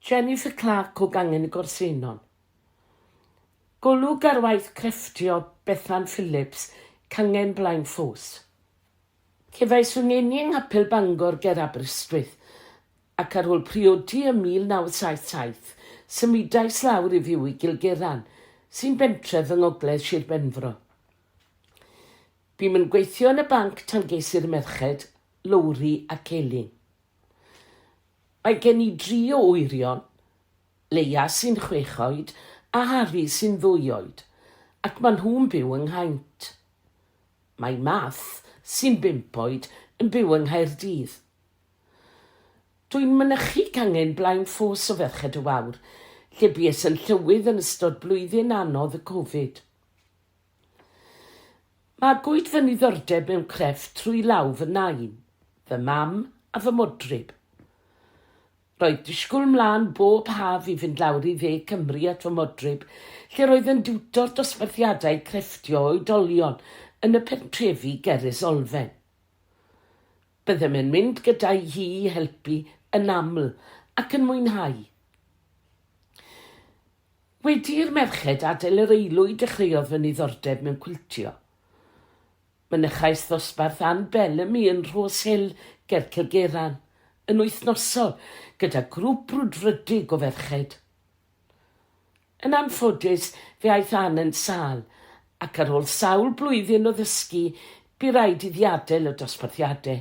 Jennifer Clark o Gangen y Gorseinon. Golwg ar waith crefftio Bethan Phillips, Cangen Blaen Ffos. Cefais fy ngeni yng Nghapel Bangor ger Aberystwyth, ac ar ôl priodi ym 1977, symudais lawr i fyw i Gilgerran, sy'n bentref yng ngogledd Sir Benfro. Bûm yn gweithio yn y banc tan ges i'r merched, Lowri ac Elin. Mae gen i dri o wyrion, Leia sy'n chwech oed a Harri sy'n ddwy oed, ac maen nhw'n byw yng Nghaint. Mae Math, sy'n bump oed, yn byw yng Nghaerdydd. Dwi'n mynychu cangen Blaen Ffos o Ferched y Wawr, lle bues yn llywydd yn ystod blwyddyn anodd y Covid. Magwyd fy niddordeb mewn crefft trwy law fy nain, fy mam a fy modryb. Roedd disgwyl mlaen bob haf i fynd lawr i dde Cymru at fy modryb, lle roedd yn diwtor dosbarthiadau crefftio oedolion yn y pentrefi ger Resolfen. Byddem yn mynd gyda'i hi i helpu yn aml ac yn mwynhau. Wedi i'r merched adael yr aelwyd dechreuodd fy niddordeb mewn cwiltio. Mynychais ddosbarth Ann Bellamy yn Rhos Hill ger Cilgerran, yn wythnosol, gyda grŵp brwdfrydig o ferched. Yn anffodus, fe aeth Ann yn sâl, ac ar ôl sawl blwyddyn o ddysgu, bu raid iddi adael y dosbarthiadau.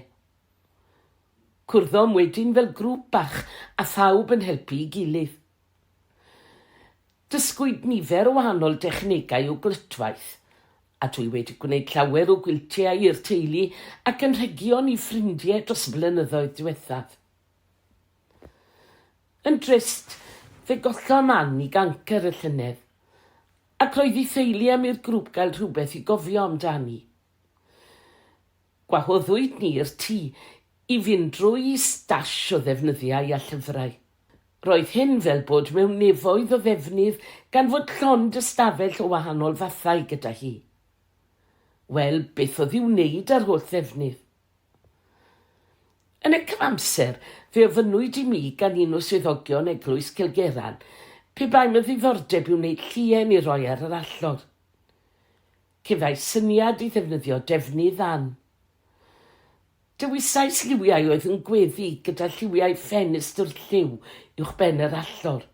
Cwrddom wedyn fel grŵp bach a phawb yn helpu'i gilydd. Dysgwyd nifer o wahanol dechnegau o glytwaith, a dwi wedi gwneud llawer o gwiltiau i'r teulu ac anrhegion i ffrindiau dros y blynyddoedd diwethaf. Yn drist, fe gollom Ann i gancr y llynedd, ac roedd ei theulu am i'r grŵp gael rhywbeth i gofio amdani. Gwahoddwyd ni i'r tŷ i fynd drwy stash o ddefnyddiau a llyfrau. Roedd hyn fel bod mewn nefoedd o ddefnydd gan fod llond ystafell o wahanol fathau gyda hi. Wel, beth oedd i'w wneud â'r holl ddefnydd? Yn y cyfamser, fe ofynnwyd i mi gan un o swyddogion Eglwys Cilgerran pe baem o ddiddordeb i wneud llien i roi ar yr allor. Cefais syniad i ddefnyddio defnydd an. Dewisais liwiau oedd yn gweddu gyda lliwiau ffenestr lliw uwchben yr allor,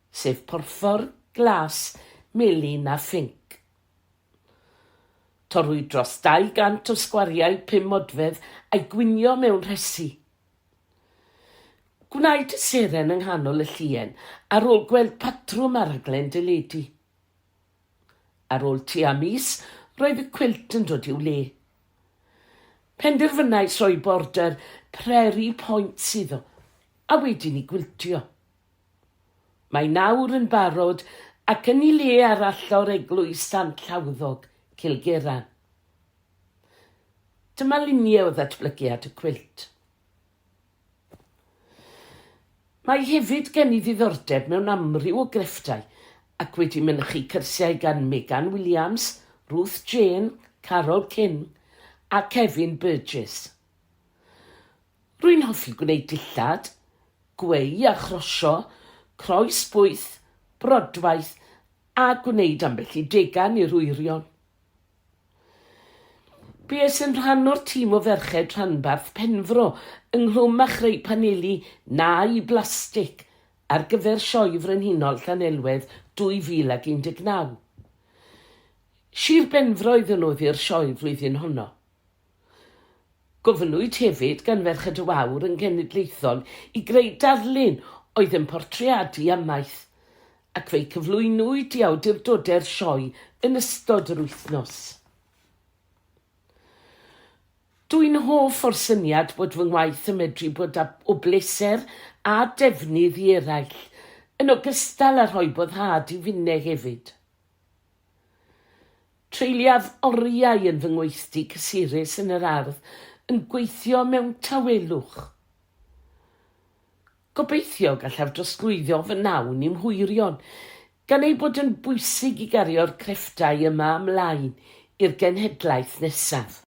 sef porffor, glas, melyn a phinc. Torrwyd dros 200 o sgwariau pum modfedd a'i gwinio mewn rhesi. Gwnaed y seren yng nghanol y llien ar ôl gweld patrwm ar raglen deledu. Ar ôl tua mis, roedd y cwilt yn dod i'w le. Penderfynais roi border Prairie Points iddo, a wedyn i gwiltio. Mae nawr yn barod ac yn ei le ar allor Eglwys Sant Llawddog, Cilgerran. Dyma luniau o ddatblygiad y cwilt. Mae hefyd gen i ddiddordeb mewn amryw o grefftau ac wedi mynychu cyrsiau gan Megan Williams, Ruth Jên, Carol King a Kevin Burgess. Rwy'n hoffi gwneud dillad, gweu a chrosio, croes bwyth, brodwaith a gwneud ambell i degan i'r wyrion. Bues yn rhan o'r tîm o ferched rhanbarth Penfro ynghlwm â chreu paneli nau blastig ar gyfer Sioe Frenhinol Llanelwedd 2019. Sir Benfro oedd yn noddi'r sioe flwyddyn honno. Gofynnwyd hefyd gan Ferched y Wawr yn genedlaethol i greu darlun oedd yn portreadu amaeth, ac fe'i cyflwynwyd i awdurdodau'r sioe yn ystod yr wythnos. Dw i'n hoff o'r syniad bod fy ngwaith yn medru bod o bleser a defnydd i eraill, yn ogystal â rhoi boddhad i finne hefyd. Treuliaf oriau yn fy ngweithdy cysurus yn yr ardd yn gweithio mewn tawelwch. Gobeithio gallaf drosglwyddo fy nawn i'm hwyrion, gan ei bod yn bwysig i gario'r crefftau yma ymlaen i'r genhedlaeth nesaf.